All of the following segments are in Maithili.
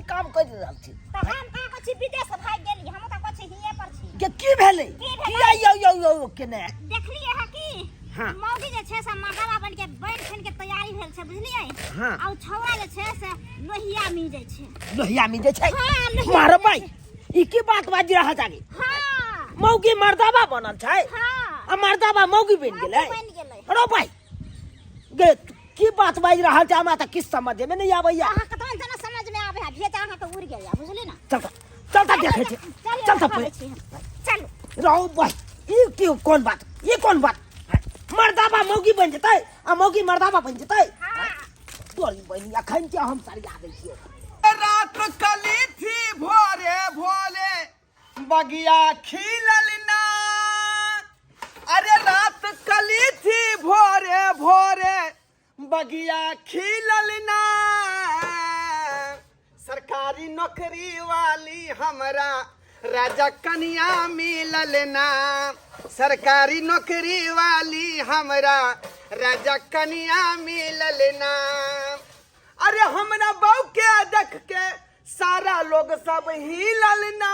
की काम कर रहल छी? तऽ हम कहाँ कहै छी विदेश भागि गेली, हम तऽ कहै छी हिये पर छी। के की भेलै? की भेलै? किया यौ यौ यौ केने? देखलियै हँ की? हाँ। मौगी जे छै से मर्दाबा बनि के बनि ठनि के तैयारी भेल छै, बुझलियै? हाँ। आ उ छौड़ा जे छै से लोहिया मिजै छै। लोहिया मिजै छै? हाँ, लोहिया मारबै। मिजै छै। ई की बात बाजि रहल जागी? हाँ। मौगी मर्दाबा बनल छै? हाँ। आ मर्दाबा मौगी बनि मौगी गेलै? बनि गेलै। रो भाई, गे की बात बाजि रहल छै, हमरा तऽ किछु समझे मे नहि आबैया। अहाँके तहन तऽ ने समझ मे आबै है, भेजा अहाँके उड़ि गेल या, बुझली ने? चल तऽ, चल तऽ देखै छी। चलिए, चल तऽ देखाबै छी हम। चलू। रहो भाई, ई की कोन बात, ई कोन बात? मर्दाबा मौगी बनि जेतै आ मौगी मर्दाबा बनि जेतै? हाँ। तोरी बहिनी, अखन के हम सरिया दै छियौ। रात कली थी भोरे भोरे बगिया खिलल ना, अरे रात कली थी भोरे भोरे बगिया खिलल ना, सरकारी नौकरी वाली हमरा राजा कन्या मिलल ना, सरकारी नौकरी वाली हमरा राजा कन्या मिलल ना। अरे हमरा बहू के देख के सारा लोग सब हिलल ना,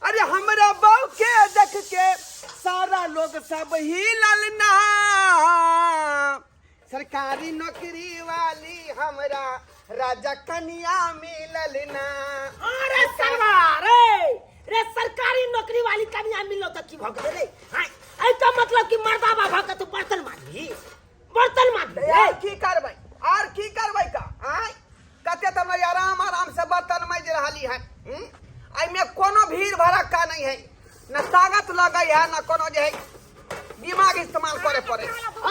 अरे हमरा बहू के देख के सारा लोग सब हिलल ना, सरकारी नौकरी वाली हमरा राजा कन्या मिलल ना। अरे सरवा रे रे, सरकारी नौकरी वाली कन्या मिललो त की भ गेलै रे? हाय, एहि का मतलब कि मर्दाबा भ के तू बर्तन माजबी, बर्तन माजबी? यार की करबै, आर की करबै का? आय कते त हमरा आराम आराम से बर्तन माजि रहली है। एहिमे कोनो भीड़ भड़क्का नहीं है, न ताकत लगै है न कोनो जे है दिमाग इस्तेमाल करे पड़े।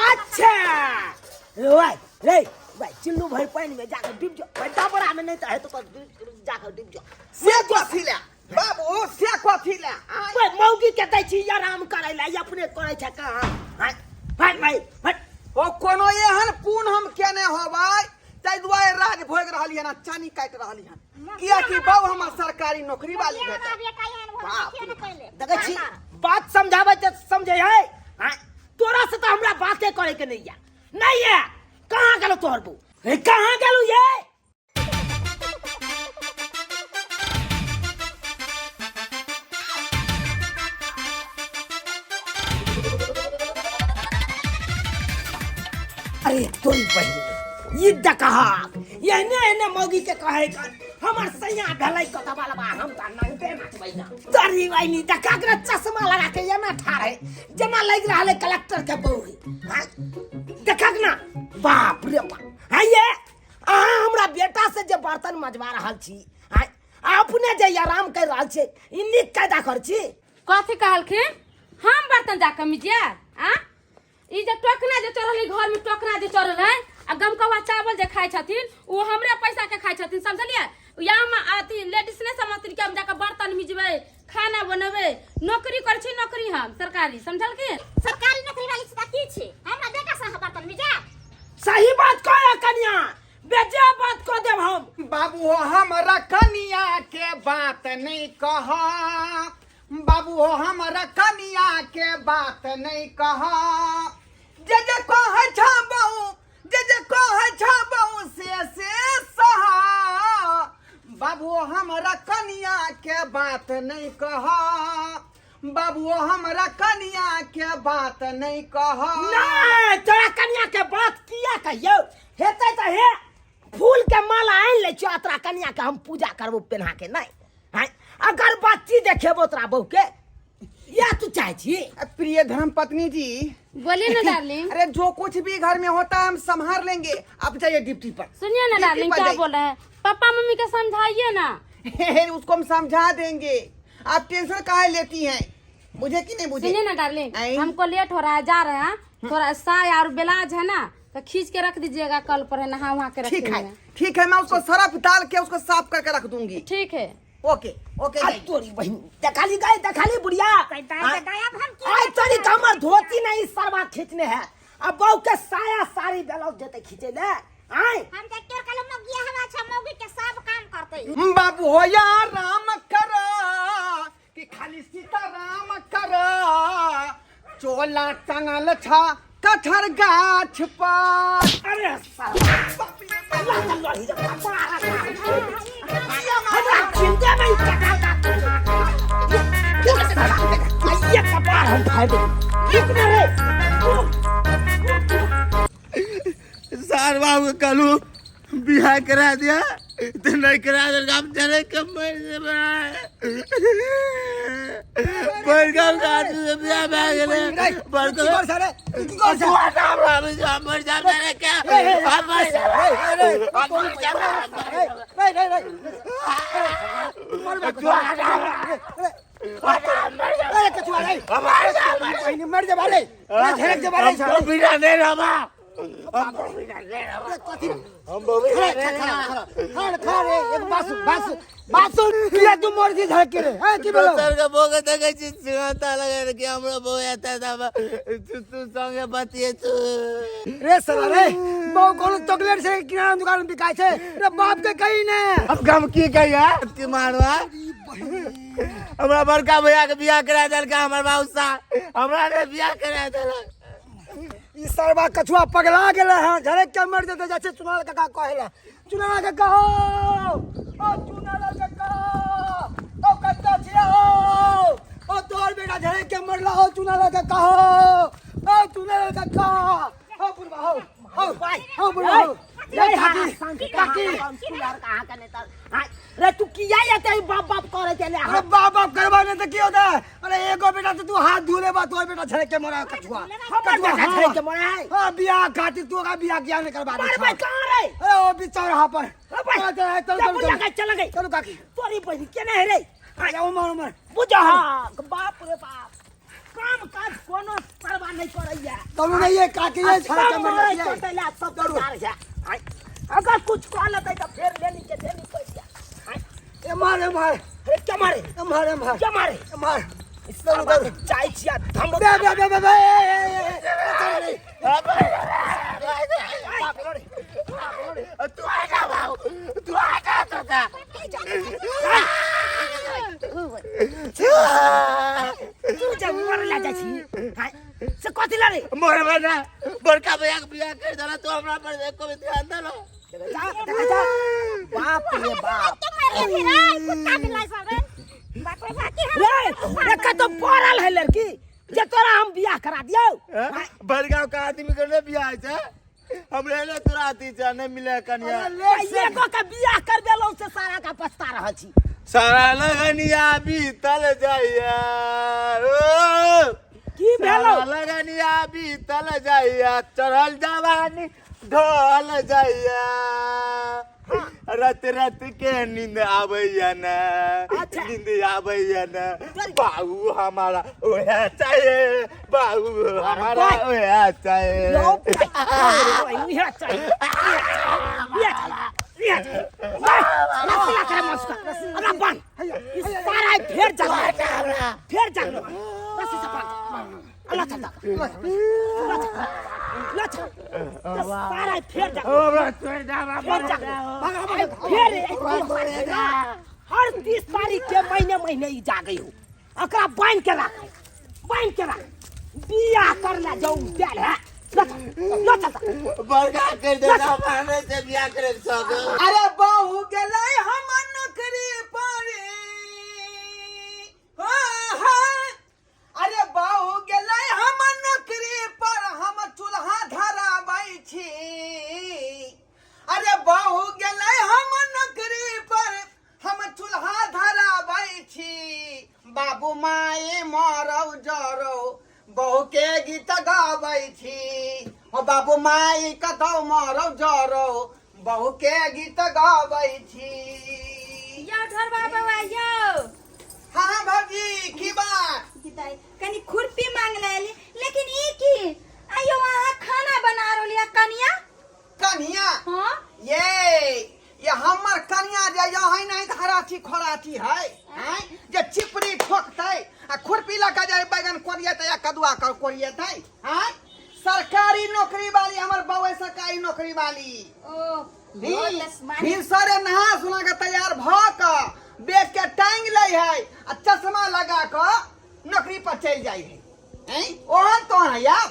अच्छा रे रे भाई, चिल्लू भर पानी में जाकर डूब जाओ भाई, डबरा में नहीं तो है तो जाकर डूब जाओ। से कथी ले बाबू, से कथी ले? आय। ओए मौगी के दै छी आराम करै ला, ई अपने करै छै कहाँ? भाई भाई भाई भाई, ओ कोनो एहन पुण्य हम केने होबै ताहि दुआरे राज भोग रहली हन, चानी काटि रहली हन, कियाकि बाबू हमर सरकारी नौकरी वाली हमरा भेटल। बेटा एहन भऽ बाप गेल, रे। पहिले। देखै छी बात समझाबै तऽ समझै है? हाँ, तोरा से तऽ हमरा बाते करे के नहीं है, नहीं है। कहाँ गेलो तोहर बू? ए, कहाँ गेलो ये? अरे तोरी बहिन, ई देखहक, एहने एहने मौगी के कहै कर हमर सैया भेलै कतबा लबा, हम तऽ नंगटे नाचबै ना। तोरी बहिनी, देखहक ने, चश्मा लगा के एना ठाढ़ है जेना लागि रहल है कलेक्टर के बहू है। हाँ, देखहक ना, बाप रे बाप। हाँ, ये अहाँ हमरा बेटा से जे बर्तन मजबा रहल छी, हाँ, अपने जे आराम कर रहल छी, ई नीक कायदा कर छी? कथी कहलखिन? हम बर्तन जाके मिजिया? आ ई जे टोकना जे चढ़ल है घर में, टोकना जे चढ़ल है आ गमकौआ चावल जे खाइ छथिन, ओ हमरे पैसा के खाइ छथिन, समझलियै? या हम अथी लेडीज नहि समझथिन कि हम जाके बर्तन मिजबै, खाना बनेबै। नौकरी करै छी, नौकरी हम सरकारी, समझलखिन? सरकारी नौकरी वाली छी तऽ की छी? हमरा बेटा से अहाँ बर्तन मिजा। सही बात कह कनिया, बेजे बात कह देब हम। बाबू हो हमरा कनिया के बात नहीं कह, बाबू हो हमरा कनिया के बात नहीं कह, जे जे कह छा बहू, जे जे कह छा बहू से से सहा, बाबू हो हमरा कनिया के बात नहीं कह, बाबू हो हमरा कनिया के बात नहीं कह। नहीं, तोरा कनिया के बात किया कहियौ? हेतै तऽ हे, फूल के माला आनि लै छियौ, तोरा कनिया के हम पूजा करबो पेन्हा के। नहीं हैं, अगरबत्ती देखेबो तोरा बहू के, या तू चाहे छी? प्रिय धर्म पत्नी जी। बोलिए ना डार्लिंग। अरे जो कुछ भी घर में होता है हम संभाल लेंगे, आप जाइए ड्यूटी पर। सुनिए ना ड्यूटी डार्लिंग, पर क्या जाइए। बोल रहे हैं? पापा मम्मी के समझाइए ना। उसको हम समझा देंगे, आप टेंशन काहे लेती हैं? मुझे कि नहीं मुझे? सुनिए ना डार्लिंग, आई। हमको लेट हो रहा है, जा रहे हैं, थोड़ा साय और ब्लाउज है ना तो खींच के रख दीजिएगा, कल पर है नहा वहा के ठीक है रखेंगे। ठीक है, मैं उसको सरफ डाल के उसको साफ करके रख दूंगी। ठीक है। Okay okay. आ जाइए। तोरी बहिन, देखाली गाय, देखाली बुढ़िया। कहीं दाय के गायब हम की? आइ तोरी के हमर धोती नहीं सरवा खींचने है, आ बहू के साया साड़ी ब्लाउज देते खींचे ले आय। हम देख के कल मौगी हम अच्छा मौगी के सब काम करते। बाबू हो या राम करा कि खाली सीता राम करा, चोला टंगल छा कठर गाछ पर। अरे सरवा, अल्लाह तल्ला ही कपार। हमरा जिंदे में ई टका का ये कपार हम फाड़ दे रुक ना रे रुक। सार बाबू के कहलू बियाह करा दिया तो नहीं करा दिया, हम चले कब मर जेबै। बड़का के आदमी से बियाह भए गेलै। बड़का की कर रे की कर तू हटा हमरा, हम जा- मर जाब जाने के। हम मर जाब। हम मर जाब। रे रे रे तू हटा हमरा। हटा, हम मर जाब। अरे कछुआ रे हम मर जाब। पहिने मर जेबा रे अरे झड़क जेबा रे हम तो बिना नहीं रहबा। हम तो बिना नहीं रहबा। कथी हम तो बिना खड़ा नहीं खड़ा रहबा। खड़ा खड़ा रे एक बास बास बास किया तू मर जी झड़क के रे हैं की बोलो दोसर के बौह के देखै छी सिंहता लगै रहै कि हमरो बौह एतै तब तू तू संगे बतियेतु। रे साला रे बहु कोनो चॉकलेट से किराना दुकान में बिकाय छै रे बाप के कही ने। अब हम की कहिया की मारवा, हमरा बड़का भैया के बियाह करा देलकै हमर बाबू सा, हमरा ने बियाह करा देलक। ई सरबा कछुआ पगला गेलै हँ, झड़क के मर जेतै। जाइ छै चुनार काका कहै लए। चुनार काका हो, ओ चुनार काका, ओ कतऽ छियै हो? ओ तोहर बेटा झड़क के मरला हो। चुनार काका हो, ओ चुनार काका हो, बुढ़बा हो, हो हो बुढ़बा हो। रे काकी काकी रे तू किया एते बाप बाप करे चले? अरे बाप बाप करबा नहीं तो की होता है? अरे एगो बेटा तो तू हाथ धो ले बा, तोहर बेटा झड़क के मरा कछुआ। हमर कछुआ बेटा हाँ। झड़क के मरा है? हाँ, बियाह खातिर तू ओकरा बियाह किया नहीं करबा दे मरबै छौ? कहाँ रे? अरे ओ बिचौरा पर। अरे भाई, चल, चल, चल, जा चल, बुढ़िया चल। के चल गई। चलो काकी। तोरी बहिन केने है रे? अरे उमर उमर। बुझा बाप रे बाप, काम काज कोनो परवाह नहीं करैया। तब नहीं ये काकी ये झड़क के सब मर मरै जाती है। चोटै ला सब तैयार है। आय, अगर कुछ कह लेतै तऽ फेर लेनी के देनी कहि दिया। आय, ए मार ए मार। अरे क्या मारे? ए मार ए मार। क्या मारे? ए मार। चलू चलू चाय छिया धम। बे बे बे बे बे ए, ए, ए, ए, चल रे। तू हटा बाबू, तू हटा तोता। तू जब मर ला जाइ छी आय, से कथी ला रे? मरबे ना, बड़का भैया के बियाह कर देला तो हमरा पर एको भी ध्यान देलो। जा देखै जा, बाप रे बाप। के मारिए फिर रे कुत्ता बिलाई सब रे। बाप रे बाप, की हम रे रे कतौ पड़ल है लड़की जे तोरा हम बियाह करा दियौ? बड़गांव के आदमी के नहीं बियाह होइ छै, हमरे ले तोरा अथी छै, नहीं मिले कनिया। एगो के बियाह करबेलहुँ से सारा का पछता रहल छी। सारा लगनिया बीतल जाइया ओ, की भेलौ? सारा लगनिया बीतल जाइया, चढ़ल जवानी ढल जाइया, रत रत के नींद आबैया न। अच्छा। नींद आबैया न, बाबू हमारा ओहे चाहिए, बाबू हमारा ओहे चाहिए। यौ, इहे चाहिए, इहे चाहिए, इहे चाहिए। रस्सी ला करे मस्का। अरे बन। ई सारा फेर जागलो, फेर जागलो। रस्सी से बांध। अल्लाह चल, ला चल। सारा फेर जागलो। फेर जागलो। फेर हर 30 तारीख के महीने महीने ई जागै हो। एकरा बान्हि के राख, बान्हि के राख। बियाह करला जाऊ देल है। ला चल, ला चल। बड़का कर देना माने से बियाह करे के शौक। अरे बहू गेलै हम नौकरी पर, हाँ, हाँ। अरे बहू गेलै हम नौकरी पर, हम चूल्हा धराबै छी। अरे बहू गेलै हम नौकरी पर, हम चूल्हा धराबै छी। बाबू माय मरौ जरौ, बहू के गीत गाबै छी। हो बाबू माय कतौ मरौ जरौ, बहू के गीत गाबै छी। यौ ढोरबा बौआ यौ। हाँ भौजी, की बात? दाई, कनी खुरपी मांग ले एली, लेकिन ई की आइयो अहाँ खाना बना रहली है कनिया? कन्हिया? हाँ। ये हमर कन्या जे यो है नहीं धराची खोराची है, हैं जे चिपरी ठोकतै आ खुरपी लगा जाय बैगन कोरियतै या कदुआ कर कोरियतै, हैं? सरकारी नौकरी वाली हमर बउआ, सरकारी नौकरी वाली। ओ भिनसरे नहा सुना के तैयार भ क बैग के टांग लै है आ चश्मा लगा क नौकरी पर चलि जाइ है, हैं? ओहन तोहन है आब।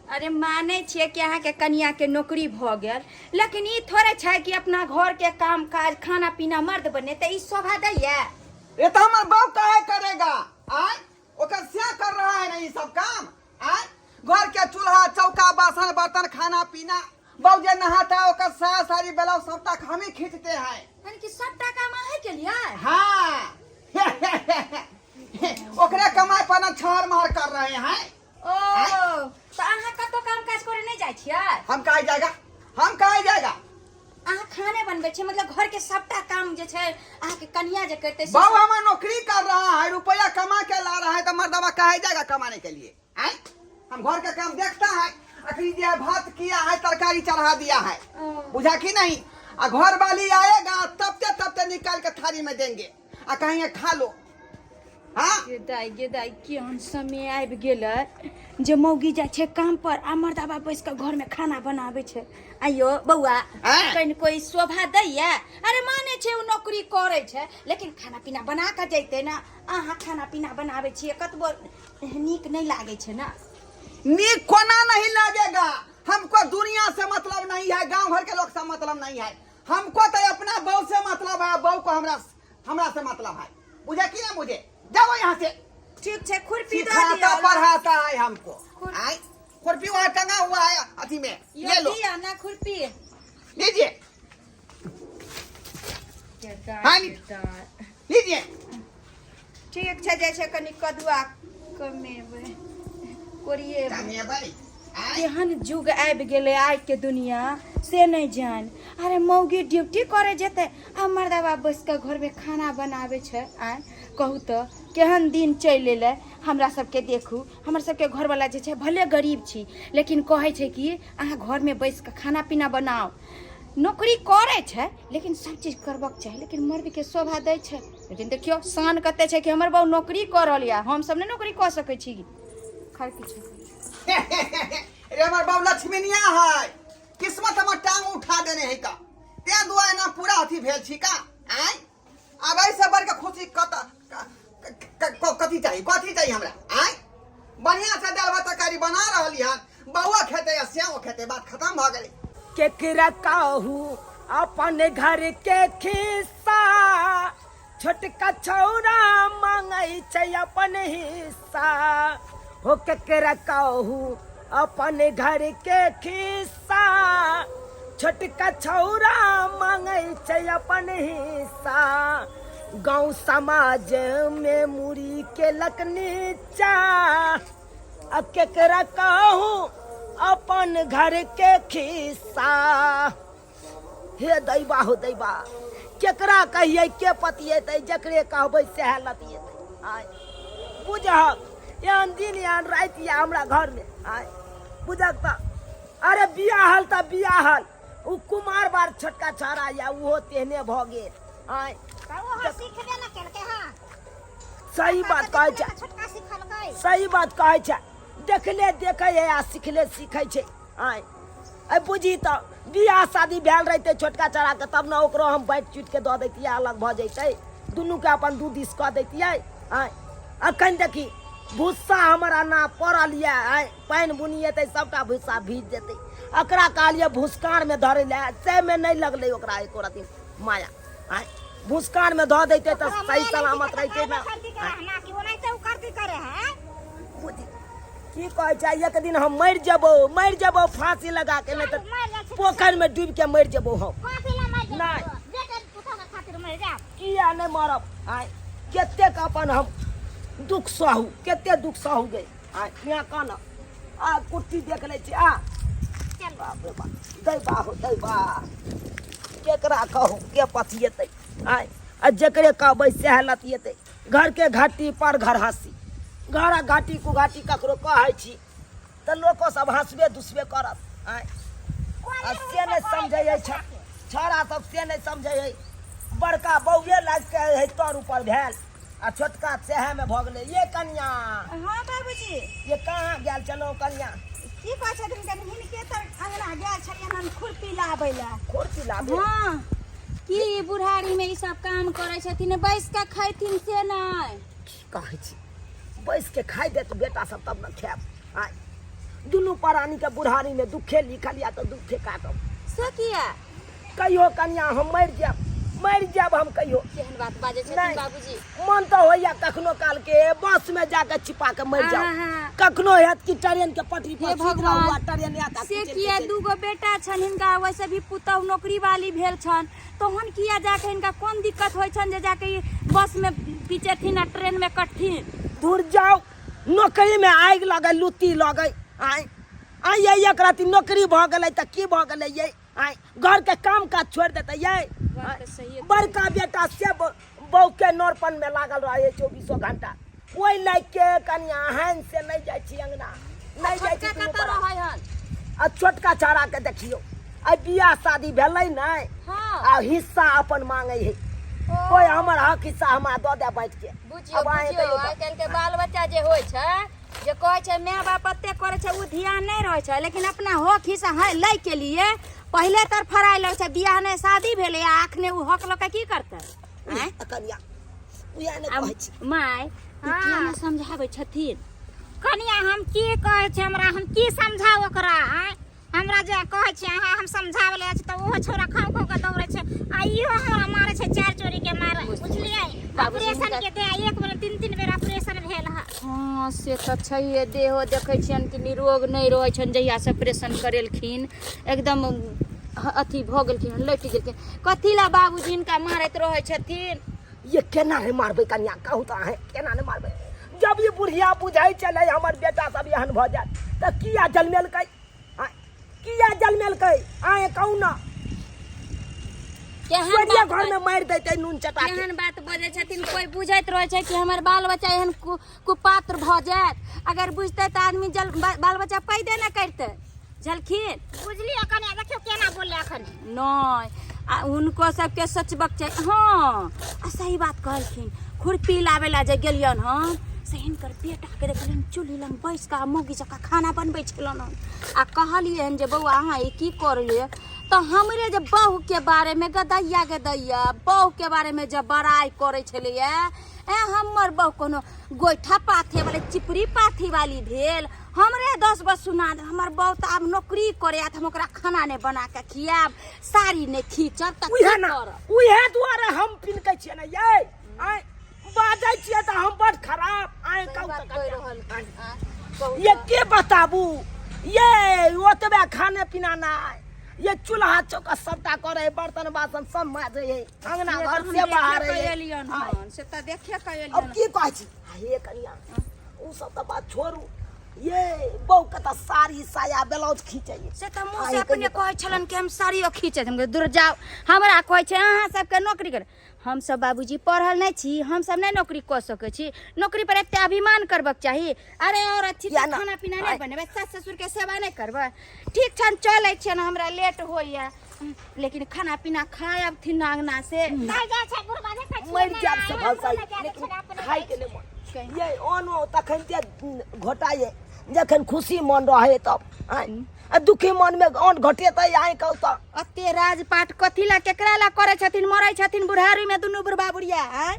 अरे मानै छियै कि अहाँके कनियाके नौकरी भऽ गेल, लेकिन ई थोड़े छै कि अपना घरके काम काज खाना पीना मर्द बनेतै, ई शोभा दैया? ये तो हमार बाप काहे करेगा? आय ओकर क्या कर रहा है ना ये सब काम? आय घर के चूल्हा चौका बासन बर्तन खाना पीना, बाबू जे नहाता है ओकर साया साड़ी ब्लाउज सबटा हम ही खींचते हैं। यानी कि सबटा काम अहीं के लिए? हाँ, ओकरे कमाई पर ना छहर महर कर रहे हैं। ओ तऽ अहाँ कतौ काम काज करे नहि जाइ छियै? हम कहाँ जाएगा, हम कहाँ जाएगा? अहाँ खाने बनबै छियै, मतलब घर के सबटा काम जे छै अहाँके कनिया जे करतै से बाबू हमारा नौकरी कर रहा है, रुपया कमा के ला रहा है, तो मर्दवा कहाँ जाएगा कमाने के लिए? आय हम घर का काम देखता है, अखनी जो है भात किया है, तरकारी चढ़ा दिया है, बुझा कि नहीं? आ घर वाली आएगा तब ते निकाल के थाली में देंगे आ कहेंगे खा लो। हाँ गे दाइ, गे दाइ, केहन समय आबि गेलै जे मौगी जाइ छै काम पर आ मर्दाबा बैस कऽ घरमे खाना बनाबै छै। आइयो बौआ, आँय? कनि कोई शोभा दैया? अरे मानै छै ओ नौकरी करै छै, लेकिन खाना पीना बना कऽ जैतै ने। अहाँ खाना पीना बनाबै छियै, कतबो नीक नहि लागै छै ने। नीक कोना नहीं लगेगा? हमको दुनिया से मतलब नहीं है, गांव घर के लोग से मतलब नहीं है, हमको तो अपना बहू से मतलब है, बहू को हमरा हमरा से मतलब है, बुझे कि नहीं बुझे? जाओ यहाँ से। ठीक छै, खुरपी दऽ सिखाता दिअ। पढ़ाता है हमको। खुर- आय खुरपी वहाँ टंगा हुआ है अथी में, यो ले लो। दिअ ना खुरपी। लीजिए। हाँ, लीजिए। ठीक छै, जाइ छै कनि कदुआ कमेबै, कोरिएबै। कमेबै, आय? केहन युग आबि गेलै आइ के दुनिया से नहि जान। अरे मौगी ड्यूटी करे जेतै आ मर्दाबा बैस कऽ घरमे खाना बनाबै छै। आँय कहू तऽ, केहन दिन चलि एलै हमरा सबके? देखू, हमर सबके घरवला जे छै, भले गरीब छी, लेकिन कहै छै कि अहाँ घरमे बैस कऽ खाना पीना बनाउ। नौकरी करै छै लेकिन सब चीज करबक चाही, लेकिन मर्दके शोभा दै छै। लेकिन देखियौ शान कते छै कि हमर बहू नौकरी कऽ रहल यऽ, हमसब नहि नौकरी कऽ सकै छी। खैर किछु। रे हमर बाबू लक्ष्मीनिया है, किस्मत हमर टांग उठा देने है का, तें दुआरे ना पूरा अथी भेल छी का। आय आब ऐसे बढ़ के खुशी कत कथी चाही, कथी चाही हमरा? आय बढ़िया से दाल भात तरकारी बना रहली हन, बउआ खेते या श्यामो खेते, बात खत्म भ गेलै। केकरा कहू अपन घर के खिस्सा, छोटका छौरा मांगै छै अपन हिस्सा। हो केकरा कहू अपन घर के खिस्सा, छोटका छौरा मांगै छै अपन हिस्सा। गाँव समाज में मुड़ी केलक नीचा, आ केकरा कहू अपन घर के खिस्सा। हे दैबा, हो दैबा, केकरा कहियै, के पतियेतै? जकरे कहबै सएह लतियेतै। आय बुझहक, एहन दिन एहन राति यऽ हमरा घरमे। आय बुझक तऽ, अरे बियाहल तऽ बियाहल, ओ कुमार बार छोटका छाड़ा यऽ, ओहो तेहने भऽ गेल। आय तऽ ओहो सिखबे ने केलकै। हँ, सही बात कहै छै। छोटका सिखलकै। सही बात कहै छै, देखले देखै है आ सिखले सीखै छै। आय आइ बुझी तऽ, बियाह शादी भेल रहितै छोटका चढ़ाके तब ने ओकरो हम बाँटि चुटिके दऽ दैतियै, अलग भऽ जैतै, दुनूके अपन दू दिस कऽ दैतियै। आय अखन देखी भुस्सा हमर अना पड़ल यऽ, आय पानि बुनी एतै सबटा भुस्सा भीज जेतै। एकरा कहलियै भुसकानमे धरै लए, सेमे नहि लगलै ओकरा एको रति माया। आय भुसकानमे धऽ दैतै तऽ सही सलामत रहितै ने। ओनाहिते ओ करती करे है। बुझी की कहै छै, एक दिन हम मरि जेबौ, मरि जेबौ फांसी लगा के, नहि तऽ मरि जाइ छै। पोखरि में डूबि के मरि जेबौ हम। कथी लए मरि जेबै? नहि। बेटा पुतहु के खातिर मरि जायब? किया नहि मरब? आय कतेक अपन हम दुख सहू, कते दुख सहू गे। आय यहाँ कान आ कुर्सी देख लै छी। आ चल। बाप रे बाप, दैबा हो दैबा, केकरा कहू, के पतियेतै? आय आ जकरे कहबै सएह लतियेतै। घर के घाटी पर घर हँसी, घर घाटी कुघाटी ककरो कहै छी तऽ लोको सब हँसबे दुसबे करत। आँय आ से नहि समझै है छौड़ा सब, से नहि समझै है। बड़का बौए लागि के है तर ऊपर भेल आ छोटका सएहमे भऽ गेलै। ये कनिया। हाँ बाबूजी। ये कहाँ गेल छलहुँ कनिया? की कहै छथिन कनि, हिनके तऽ अंगना गेल छलियनि हन खुरपी लाबै लए। खुरपी लाबै? हाँ, की बुढ़ारी में ई सब काम करै छथिन, बैस कऽ खैथिन से नहि। की कहै छी, बैस के खाइ देत बेटा सब तब ने खायब। आय दुनू प्राणी के बुढ़ारी में दुखे लिखल या तऽ दुखे काटब। से किया? कहियो कनिया हम मरि जायब, मरि जायब हम कहियो। केहन बात बाजै छथिन नहि। बाबूजी? मन तऽ होइया कखनो काल के बस में जाके छिपा के मरि जाओ। आहा। कखनो हैत कि ट्रेन के पटरी पर हे सुति रहू भगवान। आ ट्रेन आयत आ से कुचलि के किया? चलि। दूगो बेटा छन हिनका, वैसे भी पुतहु नौकरी वाली भेल छन, तहन किया जाके हिनका कोन दिक्कत होइ छन जे जाके ई बस में पिचेथिन आ ट्रेन में कटथिन? दूर जाओ, नौकरी में आगि लगै, लुत्ती लगै। आय आय ये एक राति नौकरी भऽ गेलै तऽ की भऽ गेलै ये? आय घर के काम काज छोड़ि देतै ये? बात तऽ सहिए। बड़का बेटा से बहू के नरपन में लागल रहे चौबीसों घंटा, ओहि लागि के कनिया हानि से नहि जाइ छी अंगना, नहि जाइ छी। छोटका दुनू कतऽ बड़ा। रहै हन? आ छोटका छाड़ा के देखियौ, आइ बियाह शादी भेलै नहि आ हिस्सा अपन मांगे है, कोई हमर हक हिस्सा हमरा दऽ दे बाँटि के। बुझियौ, अब अहाँ बुझियौ, कहियौ तऽ। आइ काल्हि के बाल बच्चा जे होइ छै, जे कहै छै माय बाप एते करै छै, ओ ध्यान नहि रहै छै, लेकिन अपना हक हिस्सा है लै के लिए पहिले तर फराइ लगै छै। बियाह नहि शादी भेलै आ अखने ओ हक लऽ के की करतै? आँय? कनिया उएह ने आब कहै छी। माय, ई किया ने समझाबै छथिन? कनिया, हम की कहै छै, हमरा हम की समझाउ ओकरा? आँय, हमरा जे कहै छै अहाँ, हम समझाबै लए जाइ छी तऽ ओहो छौड़ा खाउ खाउ के दौड़ै छै आ इहो हमरा मारै छै, चारि चोरी के मारै, बुझलियै? बाबूजी, ऑपरेशन हिनका- के दे एक बेर तीन तीन बेर ऑपरेशन भेल है। हँ, से तऽ छैहे। देहो देखै छियनि कि निरोग नहि रहै छनि। जहियासँ ऑपरेशन करेलखिन एकदम अथी भऽ गेलखिन, लटि गेलखिन। कथी लए बाबूजी हिनका मारैत रहै छथिन? ये केना नहि मारबै कनिया, कहू तऽ अहें, केना नहि मारबै? जब ई बुढ़िया बुझै छलै हमर बेटा सब एहन भऽ जायत तऽ किया जन्मेलकै? आँय, किया जन्मेलकै? आँय कहू ने। केहन चोरिये बात घर में मारि दैतै नून चटा के। केहन बात बजै छथिन? कोइ बुझैत रहै छै कि हमर बाल बच्चा एहन कुपात्र भऽ जायत? अगर बुझतै तऽ आदमी जल बाल बच्चा पैदे नहि करितै, झलखिन। बुझलियै कनिया, देखियौ केना बोलले अखन। नहि, आ हुनको सबके सोचबक चाही। हँ, आ सही बात कहलखिन। खुरपी लाबै लए जे गेलियन हन से हिनकर बेटाके देखलियन चूल्ही लग बैस कऽ मौगी जकाँ खाना बनबै छलन हन। आ कहलियै हन जे बौआ, अहाँ ई की करलियै? तऽ हमरे जे बहूके बारेमे गदैया गदैया बहूके बारेमे जे बड़ाइ करै छलैए, ए हमर बहू कोनो गोइठा पाथे वाली चिपरी पाथी वाली भेल? हमरे 10 गो सुना दे। हमर बहू तऽ आब नौकरी करे तऽ हम ओकरा खाना नहि बना के खियाब, साड़ी नहि खींचब तऽ उहे की ना करब? उहे दुआरे हम पिनकै छियै ने यै। आँय, बाजै छियै तऽ हम बड खराब। आँय कहू बात तऽ कहि कनिया। रहल आँय, कहू। ये के बताबू ये, ओतबे खाने पीना नहि ये, चूल्हा चौका सबटा करे, बर्तन बासन सब माजै है, अंगना से घर तऽ हम से देखे बाहर के है। एलियन आँय, हन, से तऽ देखे के अब एलियन। की कहै छी? आ हे कनिया, ओ सब तऽ बात छोड़ू ये, बहू के तऽ साड़ी साया ब्लाउज खींचै। से तऽ मुँह आइ से अपने कहियो तऽ- कहै छलन कि हम साड़ियो खींचै। हम कहलियै, दूर जाउ, हमरा कहै छै अहाँ सबके नौकरी कर। हमसब बाबूजी पढ़ल नहि छी, हमसब नहि नौकरी कऽ सकै छी। नौकरी पर एते अभिमान करबक चाही? अरे औरत छी किया तऽ ना? खाना पीना नहि आइ- बनेबै, सास ससुरके सेवा नहि करबै? ठीक छनि, चलै छियनि, हमरा लेट होइए, लेकिन खाना पीना खाय अबथिन अङ्गना से। नहि जाइ छै बुढ़बा, देखै छियै मरि ने, जायब से आइ भलसा, हमरो लग जाइ लेकिन छै, अपने खाय जाइ के नहि मन ये। अनो तखन ते घोटाइए जखन खुशी मन रहे तब। आँय, आ दुखी मन में अन्न घटेतै? आँय कहू तऽ। अते राजपाट कथी ला, केकरा ला करै छथिन? मरै छथिन बुढ़ारी में दुनू बुढ़बा बुढ़िया। आँय,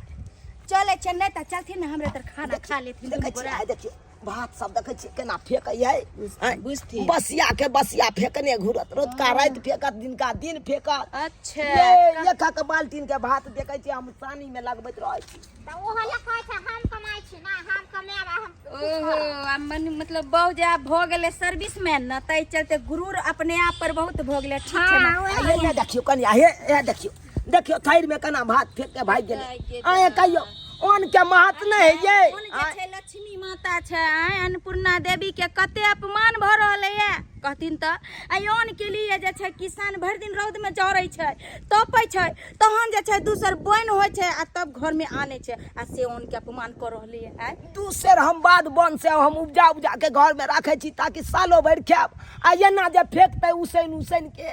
चलै छै, नहि तऽ चलथिन ने हमरे तर, खाना खा लेथिन दुनू देखै छियै गोरा। आइ देखियौ भात सब देखै छियै केना फेकै आँय, बुझथिन। बसिया के बसिया फेकने घुरत, रतुका राति फेकत, दिनका दिन फेकत। अच्छा। ये एक एक बाल्टीन के भात देखै छियै हम सानी में लगबैत रहै छी। तऽ ओहो लए कहै छै हम कमाइ छी ना, हम कमायब आ हम ओहो, आ मन मतलब बहु जे आब भऽ गेलै सर्विस मैन ने, ताहि चलते गुरूर अपने आप पर बहुत भऽ गेलै। ठीक छै ने? हँ, आ हे ने देखियौ कनिया, हे हे देखियौ, देखियौ थैर में केना भात फेंक के भागि गेलै। आए कहियौ, अन्न के महत्व नहि है ये। अन्न जे छै लक्ष्मी माता छै। आँय, अन्नपूर्णा देवी के कते अपमान भऽ रहल ये कहथिन तऽ। आ अन्न के लिए जे छै किसान भरि दिन रौद में जरै छै, तपै छै, तहन जे छै दोसर बोनि होइ छै आ तब घर में आनै छै, आ से अन्न के अपमान कऽ रहल ये। आँय, दू सेर हम बाद बन से हम उपजा उपजा के घर में राखे छी ताकि सालो भरि खायब, आ एना जे फेंकतै उसैन उसैन के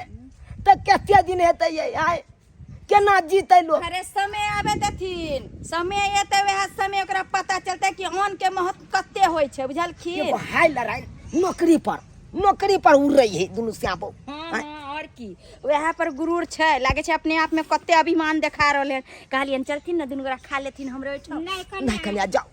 तऽ कते दिन हेतै ये? आँय, केना जीतै लोक? अरे समय आबे देथिन, समय एतै वएह समय ओकरा पता चलतै कि अन्न के महत्व कते होइ छै, बुझलखिन? एगो हाय लड़ाई नौकरी पर, नौकरी पर उड़ रही है दुनू श्यापो। हाँ हाँ, और की, वएह पर गुरूर छै, लागे छै अपने आप में कते अभिमान देखा रहल हन। कहलियनि चलथिन ने दुनू गोरा खा लेथिन हमरे ओहिठाम। नहि नहीं कनिया, कन्या, जाओ,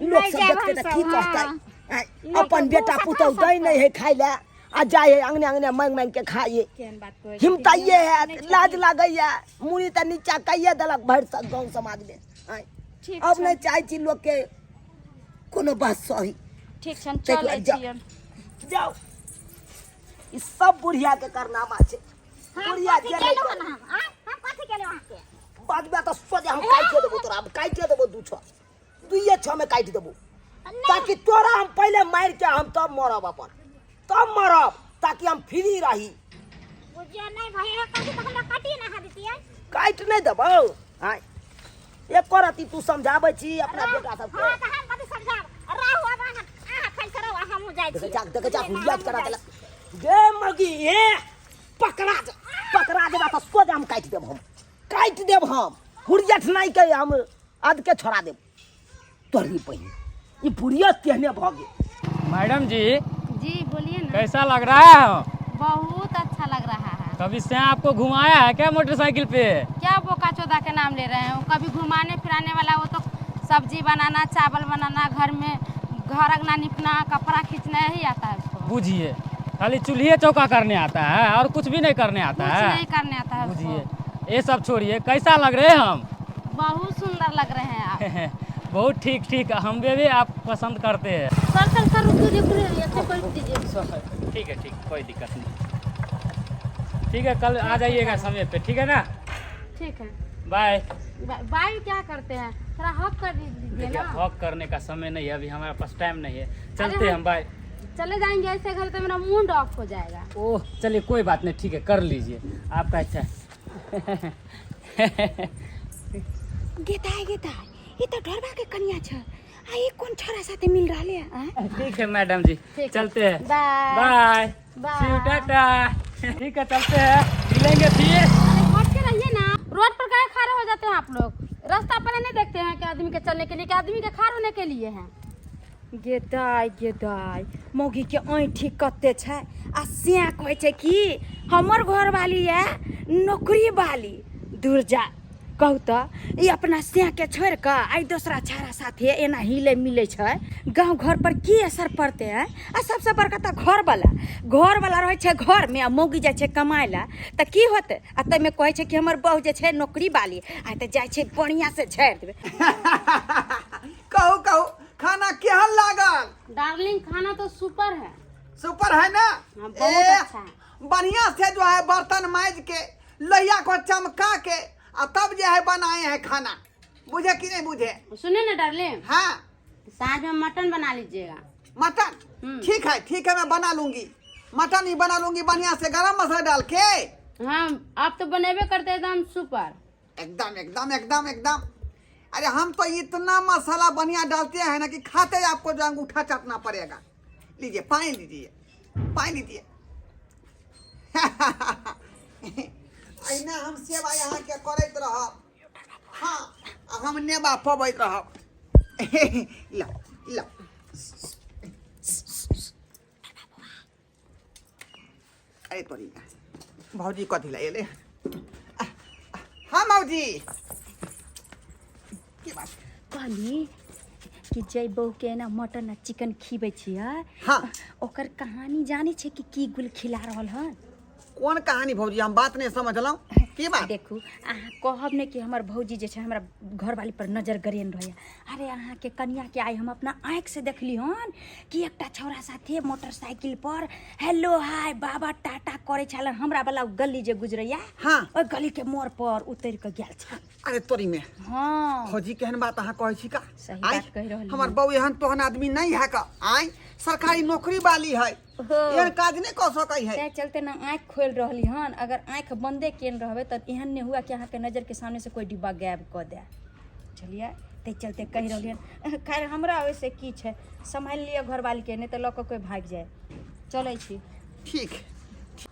लोग नहि सब जायब देखते तऽ हमसब, की कहतै? हँ। आँय, अपन बेटा पुतहु दै नहि है खाय लए आ जाइ है अंगने अंगने मांगि मांगि के खाइ है। केहन बात कहै हिमताइए है, लाज लागैया, मुड़ी तऽ नीचा कैये देलक भरि गाँव समाज में। आँय, ठीक। अब नहि चाहै छी लोक के कोनो बात सही। ठीक छनि, ताहि चलै दुआरे जाउ। छियनि। जाउ, ई सब बुढ़िया के कारनामा छै। बुढ़िया कथी जे नहि केलहुँ हन हम आँय? हम कथी केलहुँ अहाँके? बाजबे तऽ सोझे हम काटिए देबो तोरा, हम काटिए देबो, दू छओ दुइये छओ में काटि देबो, ताकि तोरा हम पहिले मारि के हम तब मरब, अपन तब मरब, ताकि हम फ्री रही। बुझियो नहि भैया, कथी तऽ हमरा काटिए ने अहाँ दितियै। काटि नहि देबौ। आँय, एको रति तू समझाबै छी अपना बेटा सबके? हाँ, तऽ हम कथी समझाब? रहू अब अहाँ, अहाँ खाली से रहू आ हमहूँ जाइ देखे छी। जा, देखे जा, बुझलियै ने, हुलिया हमहूँ करा जाइ देलक गे मगी। हे, पकड़ा जा, पकड़ा देबा तऽ सोझ हम काटि देब, हम काटि देब, हम हुरियठ नहि के हम अद के छोड़ा देब तोरी बहिन। ई बुढ़िया तेहने भऽ गेल। मैडम जी। जी, बोलिए ना। कैसा लग रहा है? बहुत अच्छा लग रहा है। कभी से आपको घुमाया है क्या मोटरसाइकिल पे? क्या बोका चौदा के नाम ले रहे हैं? वो कभी घुमाने फिराने वाला, वो तो सब्जी बनाना, चावल बनाना, घर में घर अंगना निपना, कपड़ा खींचना, यही आता है उसको। बुझिए, खाली चूल्हे चौका करने आता है और कुछ भी नहीं करने आता कुछ है। नहीं करने आता है उसको। बुझिए, ये सब छोड़िए, कैसा लग रहे हैं हम? बहुत सुंदर लग रहे हैं आप। बहुत ठीक ठीक, हम भी आप पसंद करते हैं। सर सर सर, रुकिए रुकिए, ऐसे कर दीजिए। ठीक है, ठीक, कोई दिक्कत नहीं। ठीक है, कल आ जाइएगा समय पे, ठीक है ना? ठीक है। बाय। बाय क्या करते हैं? थोड़ा हक कर दीजिए। देखिए, ना हॉक करने का समय नहीं है अभी, हमारे पास टाइम नहीं है। चलते अरे हैं हम, बाय। चले जाएंगे ऐसे घर तो मेरा मूड ऑफ हो जाएगा। ओह, चलिए, कोई बात नहीं, ठीक है, कर लीजिए, आपका अच्छा है। गेताय गेताय, ई तऽ ढोरबा के कनिया छ आ ई कोन छोरा साथे मिल रहले है आँय? ठीक है मैडम जी। ठीक है। चलते हैं। Bye. Bye. Bye. See you, Tata. ठीक है, चलते हैं, मिलेंगे फिर। अरे हट के रहिए ना, रोड पर काहे खड़े हो जाते हैं आप लोग? रास्ता पर नहीं देखते हैं कि आदमी के चलने के लिए कि आदमी के खड़े होने के लिए है? गे दाइ, गे दाइ, मौगी के ऐंठी कते छै आ सिया कहै छै कि हमर घरवाली ये नौकरी वाली। दूर जा, कहू तऽ ई अपना सिया के छोड़ि कऽ आइ दोसरा छाड़ा साथे एना हिले मिलै छै, गाँव घर पर की असर पड़तै? हैं, आ सबसँ बड़का तऽ घरवला, घरवला रहै छै घरमे आ मौगी जाइ छै कमाइ लए तऽ की होतै? आ ताहिमे कहै छै कि हमर बहु जे छै नौकरी वाली। आइ तऽ जाइ छै बढ़िआँ से झाड़ि देबै। कहू कहू, खाना केहन लागल? डार्लिंग, खाना तो सुपर है। सुपर है ना? हाँ, बहुत अच्छा है। बढ़िया से जो है बर्तन माज के, लोहिया को चमका के आ तब जो है बनाए हैं खाना। बुझे कि नहीं बुझे? सुनिए ना डार्लिंग। हाँ। साँझ में मटन बना लीजिएगा। मटन? हम्म। ठीक है, ठीक है, मैं बना लूंगी, मटन ही बना लूंगी बढ़िया से गरम मसाला डाल के। हाँ, आप तो बनेबे करते हैं एकदम सुपर। एकदम एकदम एकदम एकदम। अरे हम तो इतना मसाला बढ़िया डालते हैं ना कि खाते ही आपको जो अंगूठा चाटना पड़ेगा। लीजिए, पानी लीजिए, पानी लीजिए। अहिना हम सेवा यहाँ के करैत रहब। हाँ, आ हम नेबा पबैत रहब। ल ल, अरे तोरी, भौजी कथी लए एलै? हाँ भौजी, की बात? कहली कि जै बहू के एना मटन आ चिकन खिबै छियै, हाँ, ओकर कहानी जानै छै कि की गुल खिला रहल हन? कोन कहानी भौजी? हम बात नहीं समझलहुँ, की बात? देखू, अहाँ कहब ने कि हमर भौजी जे छै हमरा घरवाली पर नजर गरेन रहैया। अरे अहाँके कनियाके आइ हम अपना आँखिसँ देखली हन कि एकटा छौड़ा साथे मोटरसाइकिल पर हेलो हाय बाबा टाटा करै छलन। हमरा वाला ओ गली जे गुजरैया, हाँ, ओहि गली के मोड़ पर उतरि कऽ गेल छल। अरे तोरी में! हाँ। भौजी, केहन बात अहाँ कहै छी का? सही आँय, बात कहि रहली। हमर बहू एहन तोहन आदमी नहीं है का। आय, सरकारी नौकरी वाली है, एहन काज नहीं कऽ सकै है। तैं चलते ने आँखि खोलि रहली हन। अगर आँखि बंदे केने रहबै तऽ एहन नहि हुए कि अहाँके नजरके सामने से कोई डिब्बा गायब कऽ दए, बुझलियै? ताहि चलते कहि रहलियै हन। खैर, हमरा ओहिसँ की छै? सम्हालि लिअ घरवालीके, नहि तऽ लऽ कऽ कोइ भागि जाय। चलै छी। ठीक।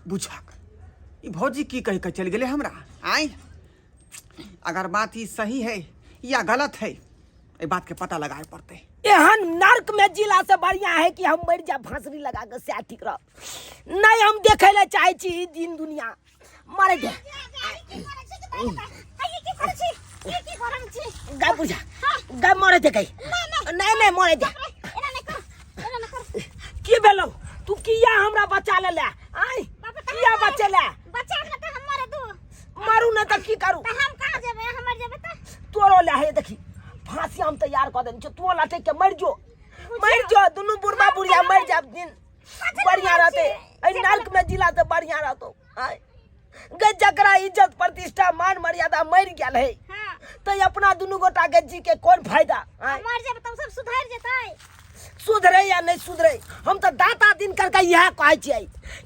बुझक, ई भौजी की कहि कऽ चलि गेलै हमरा? आय, अगर बात ई सही है या गलत है, एहि बात के पता लगाए पड़तै। एहन नर्क में जिला से बढ़िया है कि हम मर जा फांसरी लगा के, सएह ठीक रह। नहीं, हम देखे ले चाहे छी ई दिन दुनिया। मरे दे। गाय बुझा गाय, मरे दे गई। नहीं नहीं, मरे दे। तू किया हमरा बचा लेले आय किया बचेले बचा के त हम मरे दू मारू न त की करू त हम कहाँ जेबै हम मर जेबै त तोरो ले हे देखी फांसी हम तैयार कऽ देने छियौ तू लटक के मरि जो मरि जो दुनू बुढ़बा बुढ़िया मरि जाब दिन बढ़िया रहते एहि नर्क में जिला से बढ़िया रहतो आय गे जकरा इज्जत प्रतिष्ठा मान मर्यादा मरि गेल है हाँ तऽ अपना दुनू गोटा के जी के कोन फायदा आय मर जेबै तब सब सुधरि जेतै सुधरे या नहीं सुधरे हम तऽ दाता दिन करके इएह कहै छियै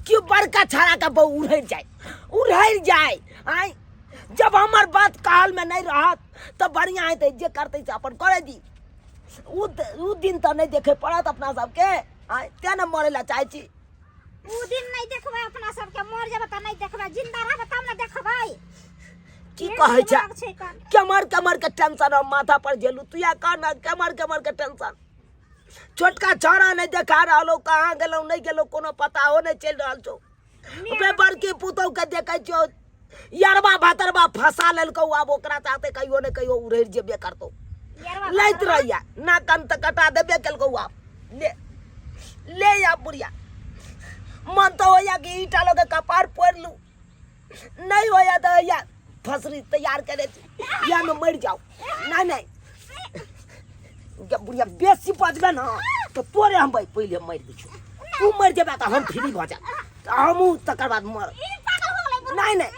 कि बड़का छाड़ा के बहु उड़ि जाय उड़ि जाय आय जब हमर बात कहल में नहीं रहत तऽ बढ़िया हेतै जे करतै से अपन करै दी उ उ दिन तऽ नहीं देखे पड़त अपना सबके आय तें ने मरै लए चाहै छी उ दिन नहीं देखबै अपना सबके मर जेबै तऽ नहीं देखबै जिंदा रहबै तब ने देखबै की कहै छै दिमाग छै कन केमहर केमहर के टेंशन हम माथा पर झेलू तू या कह ना केमहर केमहर के टेंशन छोटका छौड़ा नहीं देखा रहल हो कहाँ गेलहुँ नहीं गेलहुँ कोनो पता हो नहीं चलि रहल छौ बे बड़की पुतहु के देखै छियौ यरबा भतरबा फंसा लेलकौ आब ओकरा साथे कहियो ने कहियो उड़ैर जेबे करतौ यरवा लैत रहैया ना कन तऽ कटा देबे केलकौ आब ले ले आ बुढ़िया मन तऽ होइया कि ईटा लऽ के कपार फोड़ि लू नहीं होइया तऽ होइया फसरी तैयार करे छी या में मरि जाओ नहीं नहीं गे बुढ़िया बेसी बजबे ना तऽ तोरे हम पहिले मरि दै छियौ तू मरि जेबे तऽ हम फ्री भऽ जायब तऽ हमहूँ तकर बाद मर ई पागल हो गेलै बुढ़वा। नहीं नहीं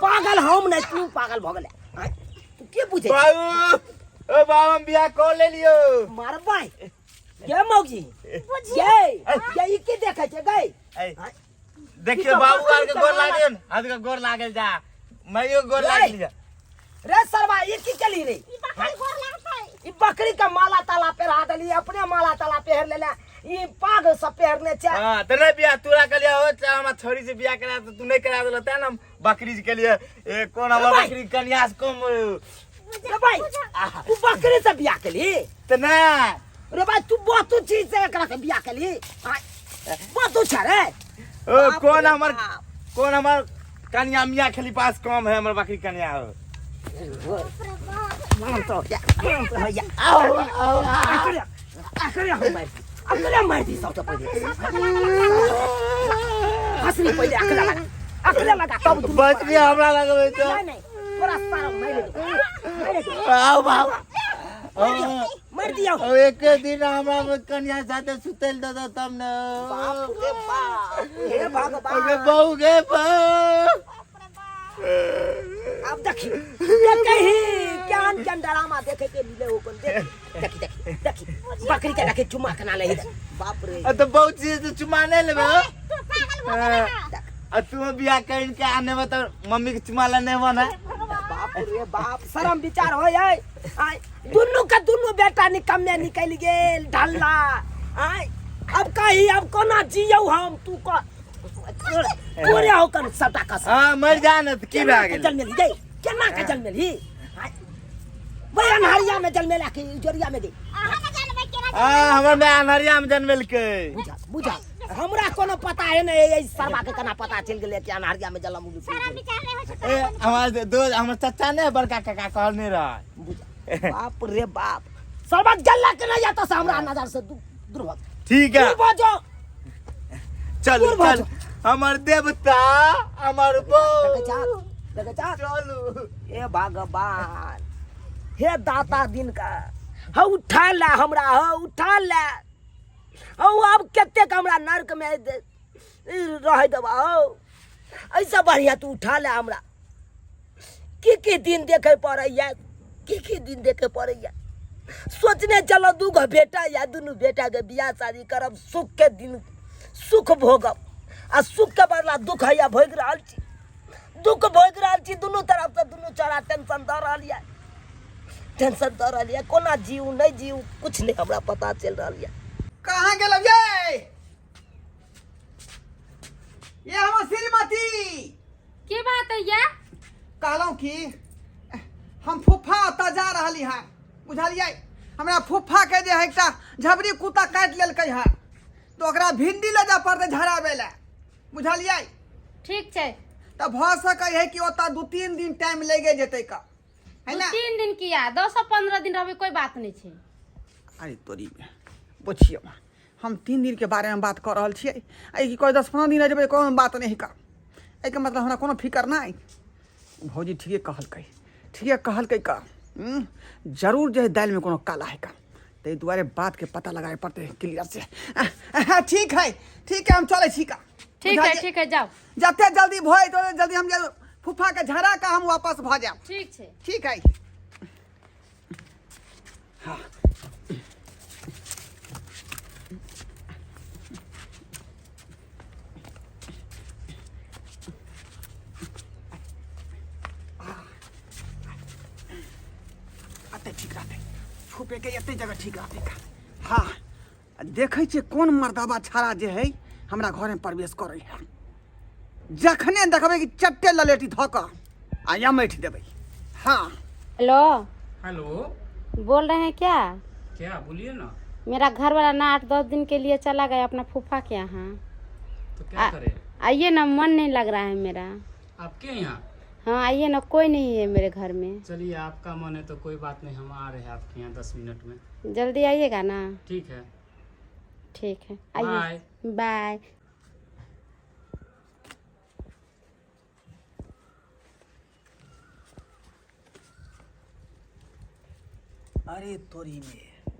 पागल हम नहीं तू पागल भऽ गेलै आँय, तू के बुझै छी? बाबू ओ बाबा हम बियाह कऽ लेलियो मारबै गे मौगी गे गे ई की देखै छै गे ऐ, देखियो बाबू आर के गोर लागल हाथ के गोर लागल जा माइयो गोर लागल जा रे सरवा ई की केली रे ई बकरी गोर लागतै ई बकरी के माला ताला पहिरा देली अपने माला ताला पहिर लेले ई पाग सब पहिरने छै हां त नहीं बियाह तोरा के लिए हो चाहे हमरा छोरी से बियाह करा तो तू नहीं करा देला तें ना हम बकरी के लिए ए कोन हमर भाई। बकरी कन्या से कम रे भाई तू बकरी से बियाह केली त ना रे भाई तू बहुत चीज से एकरा से बियाह केली आय, बहुत छै रे ओ बाप कोन रे हमर बाप। कोन हमर कन्या मियाँ खेली पास कम है हमर बकरी कन्या हो मन तो या मन तो या आओ आओ अकरे अकरे हम मार दी अकरे मार दी सबसे पहिले हंसनी पहिले अकरे लगा अकरे लगा तब तू बच भी हमरा लगबै तो नहीं नहीं तोरा सारा मार दे मार दे आओ बाबा मार दियो ओ एक दिन हमरा कन्या साथे सुतल दे दो तब न बाप रे बाप हे ओके भगवान बहू गे बहू अब देखी देखी ज्ञान के ड्रामा देखे के मिले हो कोन देख देखी देखी देखी बकरी के देखी चुमा के ना ले बाप रे आ तो बहुत चीज तो चुमा नहीं लेबे हो। तू पागल हो गेला आ तू बियाह कर के आने में तो मम्मी के चुमा लेने हो ना बाप रे बाप शरम विचार हो आय आय दुनू के दुनू बेटा निकम्मे निकलि गेल ढल्ला आय अब कही अब कोना जियौ हम तू कह तोरे हो कन सबटा कसम हाँ मर जा ना तो की भए गेल जन्मेली गई केना के जन्मेली भाई अनहरिया में जन्मेला कि जोरिया में गई अहाँ न जानबै केना हाँ हमर माय अनहरिया में जन्मेलकै बुझा बुझा हमरा कोनो पता है नहीं एहि सरवा के केना पता चलि गेलै कि अनहरिया में जन्म सारा विचार नहि होइ छै ए हमार दोस्त हमर चाचा ने बड़का काका कहने रहे बुझा बाप रे बाप सरवा जल्ला के नहीं आता से हमरा नजर से दूर भग ठीक है दूर भऽ जाओ चल दूर भऽ चल हमर देवता हमर बहू देखै छा देखै छा चलू हे भगवान हे दाता दिन का हौ उठा ले हमरा हौ उठा ले हौ आब कतेक हमरा नर्क में रहै देबा हौ ऐसा बढ़िया तू उठा ले हमरा की की दिन देखे पड़ैया की की दिन देखे पड़ैया सोचने चलो दू गो बेटा या दुनू बेटा के बियाह शादी करब सुख के दिन सुख भोगब आ सुख के बदला दुख हैया भोगि रहल छी दुख भोगि रहल छी दुनू तरफसँ दुनू चौड़ा टेंशन दऽ रहल यऽ टेंशन दऽ रहल यऽ कोना जीउ नहि जीउ किछु नहि हमरा पता चलि रहल यऽ कहाँ गेलौ ये ये हमर श्रीमती की बात है ये कहलहुँ कि हम फूफा ओतऽ जा रहली हँ बुझलियै हमरा फूफाके जे है एकटा झबरी कुत्ता काटि लेलकै हँ तऽ ओकरा भिंडी लऽ जाय पड़तै झड़ाबै लए बुझलियै ठीक छै तऽ भऽ सकै है कि ओतऽ 2-3 दिन टाइम लागि जेतै का है दू ना तीन दिन किया 10 से 15 दिन रहबै कोई बात नहीं छै अरे तोरी में बुझियौ हम 3 दिनके बारेमे बात कऽ रहल छियै आ ई की कहै 10-15 दिन रहि जेबै कोनो बात नहि हिका। एहिके मतलब हमरा कोनो फिकर नहि। भौजी ठीके कहलकै, ठीके कहलकै का जरूर जे है दालिमे कोनो काला है का, ताहि दुआरे बातके पता लगाए पड़तै क्लियर से। ठीक है ठीक है, हम चलै छी का। ठीक है ठीक है, जाओ। जते जल्दी भऽ जेतै जल्दी हम जायब, फूफाके झड़ा कऽ हम वापस भऽ जायब। ठीक छै। ठीक है। हाँ एते ठीक रहतै, छुपे के एते जगह ठीक रहतै का। हाँ देखै छियै कोन मर्दाबा छाड़ा जे है हमरा घरमे प्रवेश करै है। जखने देखबै कि चट्टे ललेटी धऽ कऽ आ यमैठ देबै। हाँ हेलो हेलो, बोल रहे हैं क्या? क्या बोलिए ना। मेरा घर वाला ना 8-10 दिन के लिए चला गया अपना फूफा के यहाँ। तो क्या करें? आइए ना, मन नहीं लग रहा है मेरा। आपके यहाँ? हाँ आइए ना, कोई नहीं है मेरे घर में। चलिए आपका मन है तो कोई बात नहीं, हम आ रहे हैं आपके यहाँ 10 मिनट में। जल्दी आइएगा ना। ठीक है ठीक है, आइए। बाय। बाय। अरे तोरी में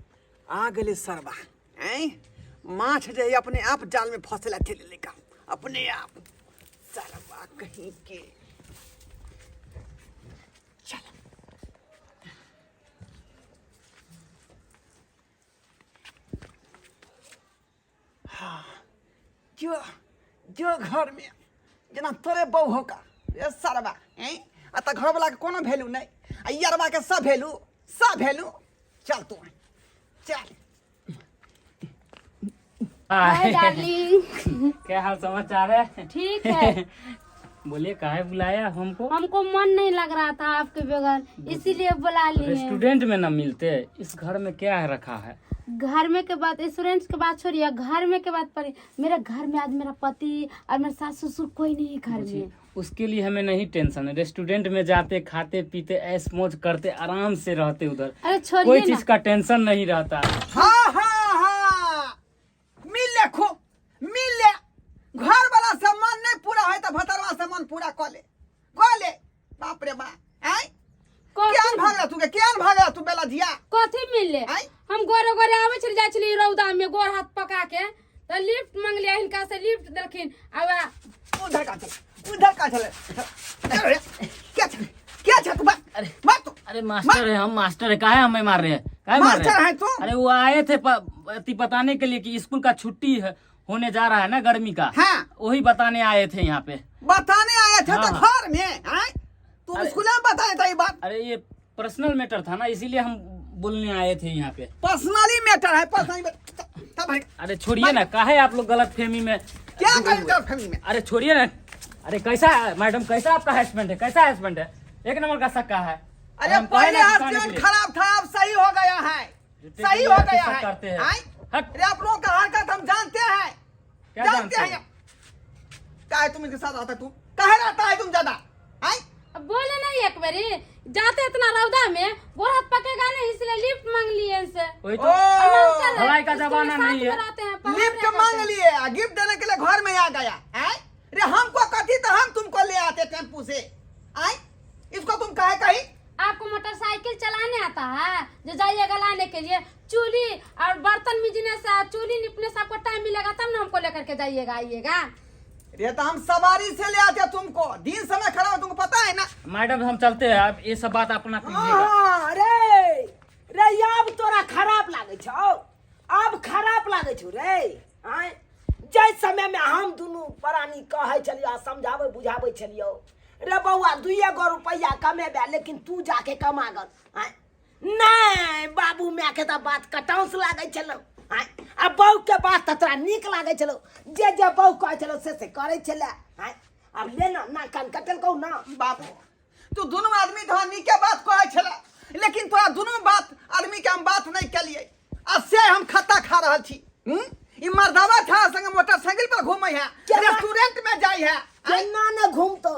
आ गेलै सरबा। ऐं माछ जे है अपने आप जाल में फंसे ला चलि गेलै का, अपने आप सरबा कहीं के। चल हाँ जो जो घर में जेना तोरे बहू हो का रे सरबा। ऐं आ तऽ घरवला के कोनो वैल्यू नहि आ यरबा के सब वैल्यू, सब वैल्यू। चल तू चल। हाय डार्लिंग, क्या हाल समाचार है? ठीक है। बोलिए काहे बुलाया हमको? हमको मन नहीं लग रहा था आपके बगैर, इसीलिए बुला लिए। रेस्टोरेंट में ना मिलते, इस घर में क्या है रखा है? घर में के बात, रेस्टोरेंट के बात छोड़िए, घर में के बात पर मेरे घर में आज मेरा पति और मेरे सास ससुर कोई नहीं है घर में। उसके लिए हमें नहीं टेंशन है। रेस्टोरेंट में जाते, खाते पीते, ऐश मौज करते, आराम से रहते उधर। अरे छोड़िए कोई ना। चीज का टेंशन नहीं रहता। हाँ हाँ हाँ, मिल ले, खूब मिल ले। घर वाला से मन नहीं पूरा है तो भतरवा से मन पूरा कर ले, कर ले। बाप रे बाप, आय केहन भागला तू के, केहन भागला तू बेला धिया? कथी मिलले? आय? हम गोरे गोरे आबै छली जाइ छली रौदा में गोर हाथ पका के, तऽ लिफ्ट मंगलियै हिनका से, लिफ्ट देलखिन। आ वएह उधर का चल, उधर का चल। अरे, क्या चल, क्या चल तू? बात, अरे, बात तू। अरे मास्टर है, हम मास्टर है, काहे हमें मार रहे हैं? काहे मार रहे मास्टर हैं? है तू? अरे वो आए थे अति बताने के लिए कि स्कूल का छुट्टी है, होने जा रहा है ना गर्मी का। हाँ। वही बताने आए थे यहाँ पे। बताने आए थे तो हाँ। घर में आए तुम? अरे- स्कूल में बताए था ये बात? अरे ये पर्सनल मैटर था ना, इसीलिए हम बोलने आए थे यहाँ पे। पर्सनली मैटर है, पर्सनली तब भाई। अरे छोड़िए ना, काहे आप लोग गलत फहमी में क्या करें गलत फहमी में? अरे छोड़िए ना। अरे कैसा है मैडम, कैसा आपका हस्बैंड है, कैसा हस्बैंड है? एक नंबर का सक्का है। अरे हम कहे पहले ना दुकान के हस्बैंड लिए। खराब था, अब सही हो गया है, जितने सही भी हो लड़के गया सब है। करते हैं। आए? हट। अरे आप लोगों का हरकत हम जानते हैं। क्या जानते जानते हैं? हैं? काहे तुम इनके साथ रहता, तू काहे रहता है तुम ज्यादा? आए? अब बोले नहीं एक बारी, जाते इतना रौदा में गोर हाथ पकेगा नहीं, इसलिए लिफ्ट मांग लिए इनसे। वही तो। ओ, भलाई का स्कूल में जमाना साथ नहीं में है। रहते हैं, पढ़ाते लिफ्ट रहते मांग हैं। लिए, आ गिफ्ट देने के लिए घर में आ गया। आए? अरे हमको कथी तो हम तुमको ले आते टेम्पू से। आए? इसको तुम कहे कहीं? आपको मोटरसाइकिल चलाने आता है जो जाइएगा लाने के लिए? चूल्ही और बर्तन मिजने से, चूल्ही निपने से आपको टाइम मिलेगा तब ना हमको लेकर के जाइएगा आइएगा। अरे तो हम सवारी से ले आते तुमको, दिन समय खड़ा हो तुमको पता है ना। मैडम हम चलते हैं, आप ये सब बात अपना कीजिएगा। हाँ, रे रे आब तोरा खराब लागै छौ, आब खराब लागै छौ रे। आँय, जाहि समय में हम दुनू प्राणी कहै छलियौ, समझाबै बुझाबै छलियौ, रे बौआ 2 गो रुपैआ कमेबे लेकिन तू जाके कमा गल। आँय, नहि बाबू मायके तऽ बात कटाउस लागै छलौ। आँय, आ बहूके बात तऽ तोरा नीक लागै छलौ, जे जे बहू कहै छलौ से से करै छलै। आँय, आब ले ना, ना कान कटलकौ ना। बाबू तू दुनू आदमी तोरा नीके बात कहै छलै, लेकिन तोरा दुनू बात आदमी के हम बात नहीं केलियै आ से हम खत्ता खा रहल छी। ई मर्दावा छा संगे मोटरसाइकिल पर घूमै है, रेस्टोरेंट में जाइ है। केना ने घूमतौ,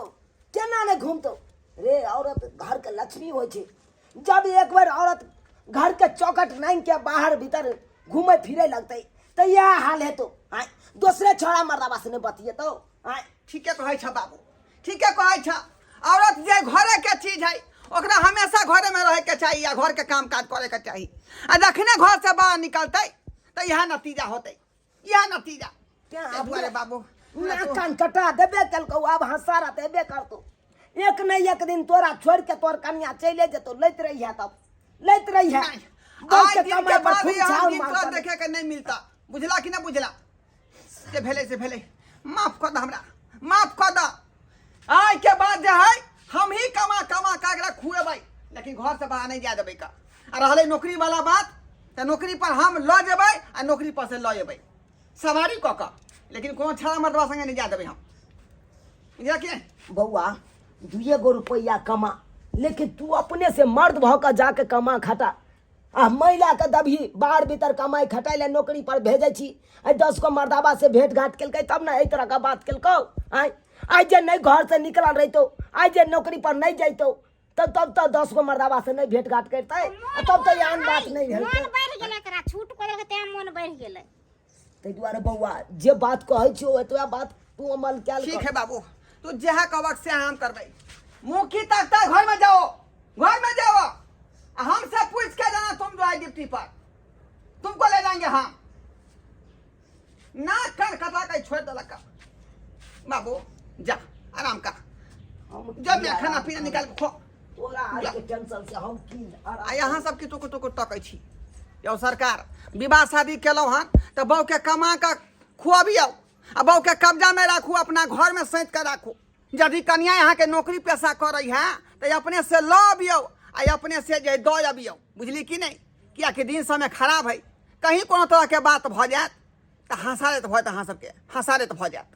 केना ने घूमतौ रे। औरत घर के लक्ष्मी होइ छै, जब एक बार औरत घर के चौखट नांगि के बाहर भीतर घूमे फिरे लगतै तऽ इएह हाल हेतौ। आँय, दोसरे छोड़ा मर्दाबा से नहि बतियेतौ? आँय, ठीके कहै छ बाबू, ठीके कहै छ। औरत जे घरे के चीज है, ओकरा हमेशा घरे में रहे के चाही आ घर के काम काज करे के चाही। आ जखने घर से बाहर निकलतै तऽ इएह नतीजा होतै, इएह नतीजा। तें ताहि दुआरे बाबू, नाक कान कटा देबे केलकौ, आब हँसा देबे करतौ। एक नहि एक दिन तोरा छोड़ि के तोर कनिया चलि जेतौ। लैत रहिहे, तब लैत रहिहे। नहीं, बहू आइ के दिन के कमाइ पर बाद खूब एहन छाउर दिन मार तोरा करै। देखे के नहीं मिलता, बुझला कि ना बुझला? जे भेलै से भेलै, माफ कऽ दऽ हमरा, माफ कऽ दऽ। आइ के बाद जे है हम ही कमा कमा के एकरा खुएबै, लेकिन घर से बाहर नहीं जाय देबै का। आ रहलै नौकरी वाला बात, तऽ नौकरी पर हम लऽ जेबै आ नौकरी पर से लऽ एबै सवारी कऽ कऽ, लेकिन कोनो छड़ा मर्दबा संगे नहीं जाय देबै हम, बुझला कि नहि? बौआ, दुइए गो रुपैआ कमा, लेकिन तू अपने से मर्द भऽ कऽ जाके कमा खटा। आ महिलाके दबही बाहर भीतर कमाइ खटाइ लए नौकरी पर भेजै छी। आइ 10 गो मर्दाबा से भेंट घाट केलकै तब ने एहि तरहके बात केलकौ। आँय, आइ जे नहि घर से निकलल रहितौ, आइ जे नौकरी पर नहि जैतौ, तब तब तऽ 10 गो मर्दाबा से नहि भेंट घाट करितै, आ तब तऽ एहन बात नहि मोन हेतै। बढ़ि गेलै एकरा, छूट कऽ देलकै तें मोन बढ़ि गेलै। ताहि दुआरे बौआ, जे बात कहै छियौ एतबा बात तू अमल कयल ठीक कर। है बाबू, तू जहाँ कहबक से हम करबै। मुखी तक तक घर में जाओ, घर में जाओ, आ हमसे पूछ के जाना तुम जो है ड्यूटी पर, तुमको ले जाएंगे हम ना। कर कटा के छोड़ देलक। बाबू जा, आराम कर। हम जब मैं खाना पीना निकाल के खो। तोरा आरके टेंशन से हम की आराम। आ यहाँ सबके टुकुर टुकुर तकै छी यौ सरकार। विवाह शादी केलहुँ हन तऽ बहूके कमा कऽ खुअबियौ आ बहूके कब्जामे राखू, अपना घरमे सैंत कऽ राखू। यदि कनिया अहाँके नौकरी पेशा करै है तऽ अपने से लऽ अबियौ आ अपने से जे दऽ अबियौ, बुझली कि नहि? कियाकि दिन समय खराब है, कहीं कोनो तरहके बात भऽ जायत तऽ हँसारत भऽ जायत, अहाँ सबके हँसारत भऽ जायत।